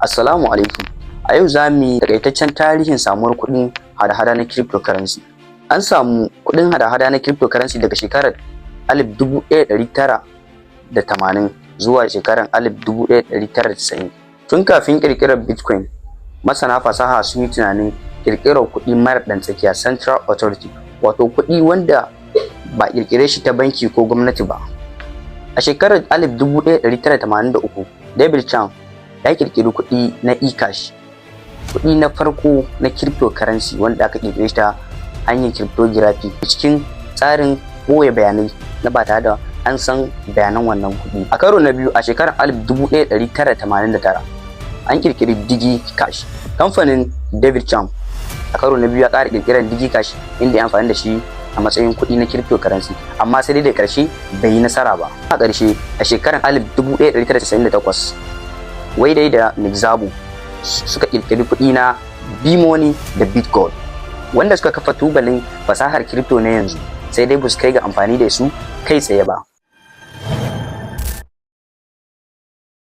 Assalamu alaikum. A yau za mu yi takaitaccen tarihin samuwar kuɗin hada-hada na cryptocurrency. An samu kuɗin hada-hada na cryptocurrency daga shekarar 1980 zuwa shekarar 1990. Tun kafin ƙirƙirar Bitcoin, masana fasaha sun yi tunanin ƙirƙirar kuɗi mara ɗan tsakiya, central authority, wato kuɗi wanda ba ƙirƙire shi ta banki ko gwamnati ba. A shekarar 1983, David Chaum ya ƙirƙiri kuɗi na eCash, kuɗi na farko na cryptocurrency wanda aka ƙirƙire shi ta hanyar cryptography cikin tsarin ɓoye bayanai na ba tare da an san bayanan wannan kuɗi. A karo na biyu, a shekarar 1989, an ƙirƙiri DigiCash. Kamfanin David Chaum a karo na biyu ya ƙara ƙirƙirar DigiCash, inda ya amfani da shi a matsayin kuɗi na cryptocurrency, amma sai dai da ƙarshe bai yi nasara ba. A ƙarshe, a shekarar 1998, Wei Dai da Nick Szabo suka ƙirƙiri kuɗi na B-Money da BitGold, wanda suka kafa tubalin fasahar crypto na yanzu, sai dai ba su kai ga amfani da su kai tsaye ba.